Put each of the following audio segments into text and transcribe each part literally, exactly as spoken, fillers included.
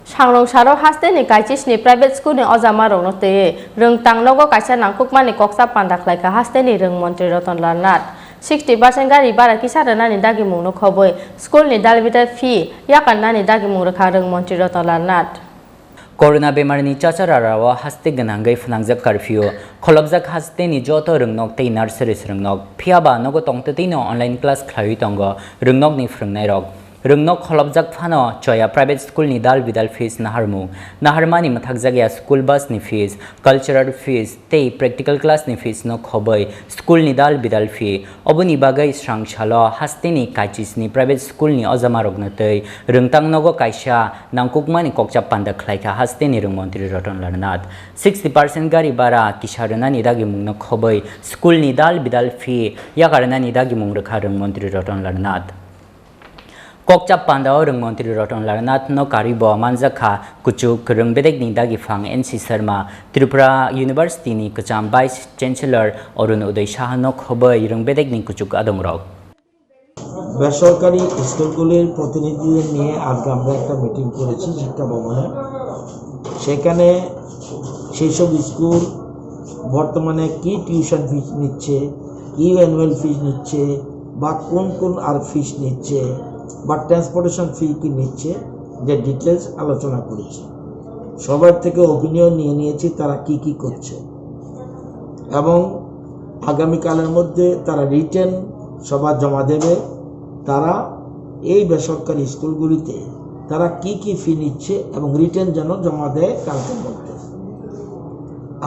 Sangrong saro hasteni kaichisni private school ni ojamarokno twiwi rwngtang nogo kaisa nangkukmani koksa panda khlaikha hasteni rwng montri Ratan Lal Nath. Sixty percent gari bara kisa rwnani dagimungno khobwi school ni dal bidal fee yakarnani dagimung rwkha rwng montri Ratan Lal Nath. Corona bemarni chachara rao haste gwnangwi phnangjak curfew. Kholopjak hasteni joto rwngnok tei nursery rwngnok. Phiyaba nogo tongtwtwino online class khlaiwi tongo rwngnokni phrwngnairok. Rwngnok kholopjak phano choya private school ni dal bidal fees naharmung. Naharmani mwthakjakya school bus ni fees, cultural fees tei practical class ni fees no khobwi school ni dal bidal fee. Oboni bagwi srang salo hasteni kaichisni private school ni ojamarokno tei rwngtang nogo kaisa nangkukmani kokcha panda khlaikha hasteni rwng montri Ratan Lal Nath. Sixty percent gari bara kisa rwnani dagimungno khobwi school ni dal bidal fee yakarnani dagimung rwkha rwng montri Ratan Lal Nath. Kokcha pandao rwng montri Ratan Lal Nath no karwi bo manjakha kuchuk rwng bedekni dagiphang N C Sharma, Tripura University ni kwcham Vice Chancellor Arun Uday Saha no khobwi rwng bedekni kuchuk adongrok. বেসরকারি স্কুলগুলির প্রতিনিধিদের নিয়ে আজকে আমরা একটা মিটিং করেছি শিক্ষা ভবনে। সেখানে সেই সব স্কুল বর্তমানে কি টিউশন ফিস নিচ্ছে, কি অ্যানুয়াল ফিস নিচ্ছে, বা কোন কোন আর ফিস নিচ্ছে, বা ট্রান্সপোর্টেশন ফি কি নিচ্ছে, যে ডিটেলস আলোচনা করেছি। সবার থেকে ওপিনিয়ন নিয়ে নিয়েছি তারা কি কি করছে, এবং আগামীকালের মধ্যে তারা রিটেন সভা জমা দেবে। তারা এই বেসরকারি স্কুলগুলিতে তারা কি কি ফি নিচ্ছে এবং রিটেন যেন জমা দেয় কালকের মধ্যে।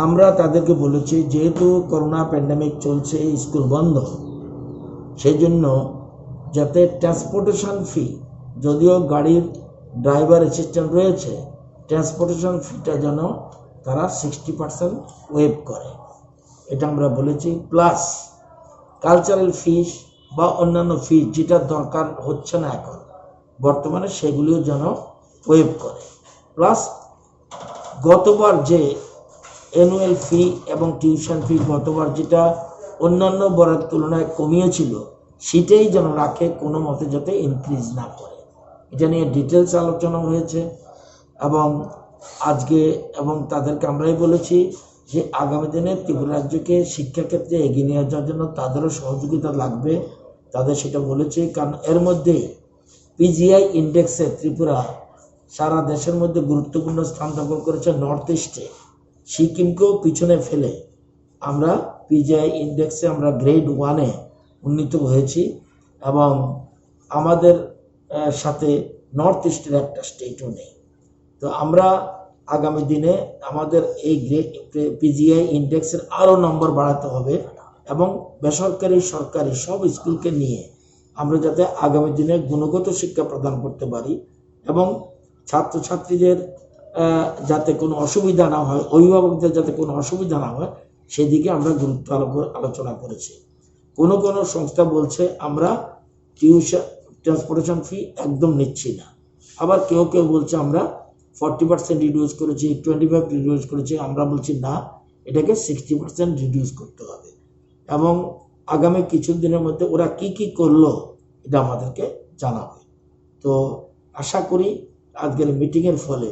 আমরা তাদেরকে বলেছি, যেহেতু করোনা প্যান্ডেমিক চলছে, স্কুল বন্ধ, সেই জন্য যাতে ট্রান্সপোর্টেশন ফি, যদিও গাড়ির ড্রাইভার অ্যাসিস্ট্যান্ট রয়েছে, ট্রান্সপোর্টেশন ফিটা যেন তারা সিক্সটি পার্সেন্ট ওয়েভ করে, এটা আমরা বলেছি। প্লাস কালচারাল ফিস বা অন্যান্য ফিস যেটা দরকার হচ্ছে না এখন বর্তমানে, সেগুলিও যেন ওয়েভ করে। প্লাস গতবার যে অ্যানুয়াল ফি এবং টিউশন ফি গতবার যেটা অন্যান্য বারের তুলনায় কমিয়েছিল, সেটাই যেন রাখে, কোনো মতে যাতে ইনক্রিজ না করে। এটা নিয়ে ডিটেলস আলোচনা হয়েছে। এবং আজকে এবং তাদেরকে আমরাই বলেছি যে আগামী দিনে ত্রিপুরা রাজ্যকে শিক্ষাক্ষেত্রে এগিয়ে নিয়ে যাওয়ার জন্য তাদেরও সহযোগিতা লাগবে, তাদের সেটা বলেছি। কারণ এর মধ্যে পিজিআই ইন্ডেক্সে ত্রিপুরা সারা দেশের মধ্যে গুরুত্বপূর্ণ স্থান দখল করেছে নর্থ ইস্টে। সিকিমকেও পিছনে ফেলে আমরা পিজিআই ইন্ডেক্সে আমরা গ্রেড ওয়ানে উন্নীত হয়েছি এবং আমাদের আহ, সাথে নর্থ ইস্টের একটা স্টেটও নেই। তো আমরা আগামী দিনে আমাদের এই পিজিআই ইন্ডেক্সের আরও নম্বর বাড়াতে হবে এবং বেসরকারি সরকারি সব স্কুলকে নিয়ে আমরা যাতে আগামী দিনে গুণগত শিক্ষা প্রদান করতে পারি এবং ছাত্রছাত্রীদের আহ, যাতে কোনো অসুবিধা না হয়, অভিভাবকদের যাতে কোনো অসুবিধা না হয়, সেদিকে আমরা গুরুত্ব আলোক- আলোচনা করেছি। কোনো কোনো সংস্থা বলছে আমরা টিউশন, ট্রান্সপোর্টেশন ফি একদম নিচ্ছি না। আবার কেউ কেউ বলছে আমরা ফর্টি পার্সেন্ট রিডিউস করেছি, টোয়েন্টি ফাইভ রিডিউস করেছি। আমরা বলছি না, এটাকে সিক্সটি পার্সেন্ট রিডিউস করতে হবে। এবং আগামী কিছু দিনের মধ্যে ওরা কি কি করলো, এটা আমাদেরকে জানাবে। তো আশা করি আজকের মিটিংয়ের ফলে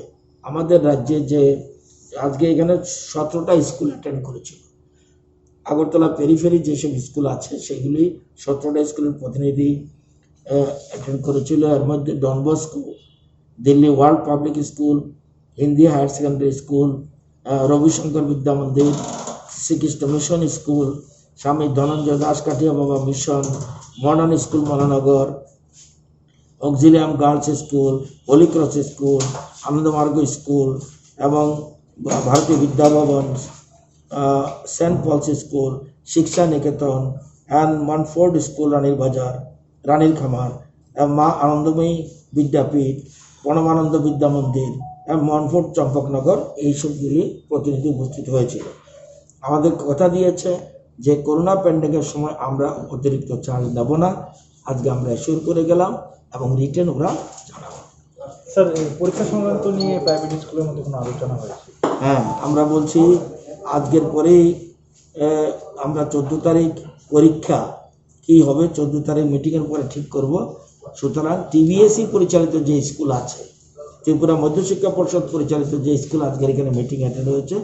আমাদের রাজ্যে যে আজকে এখানে সতেরোটা স্কুল অ্যাটেন্ড করেছিল, আগরতলা পেরিফেরি যেসব স্কুল আছে সেগুলি সতেরোটা স্কুলের প্রতিনিধি অ্যাটেন্ড করেছিল। এর মধ্যে Don Bosco, Delhi world public school, Hindi higher secondary school, ah, Ravishankar Vidya Mandir, Shrikrishna mission school, স্বামী ধনঞ্জয় Das Kathia Baba mission, modern school Mahanagar, Auxilium girls school, holy cross school, Anandamarga school এবং Bharatiya Vidya Bhavan, ah, saint Paul's school, Shiksha Niketan অ্যান্ড মনফোর্ড স্কুল, রানীর বাজার, রানীর খামার, এবং মা আনন্দময়ী বিদ্যাপীঠ, পরমানন্দ বিদ্যা মন্দির এবং মনফোর্ড চম্পকনগর, এই সবগুলি প্রতিনিধি উপস্থিত হয়েছিল। আমাদের কথা দিয়েছে যে করোনা প্যান্ডেমিকের সময় আমরা অতিরিক্ত চার্জ নেব না। আজকে আমরা অ্যাসিওর করে গেলাম এবং রিটেন ওরা জানাবো। স্যার, এই পরীক্ষা সংক্রান্ত নিয়ে প্রাইভেট স্কুলের মধ্যে কোনো আলোচনা হয়েছে? হ্যাঁ, আমরা বলছি আজকের পরেই আহ, আমরা চোদ্দ তারিখ পরীক্ষা কি হবে, চোদ্দ তারিখ মিটিংয়ের পরে ঠিক করব। সুতরাং টিবিএসই পরিচালিত যে স্কুল আছে, ত্রিপুরা মধ্যশিক্ষা পর্ষদ পরিচালিত যে স্কুল আজকের এখানে মিটিং অ্যাটেন্ড হয়েছে,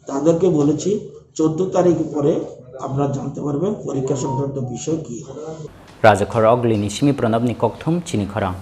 তাদেরকে বলেছি চোদ্দ তারিখ পরে আপনারা জানতে পারবেন পরীক্ষা সংক্রান্ত বিষয় কি হবে। Rajakhor Ogli ni simi Pranab ni kokthum chini khorang.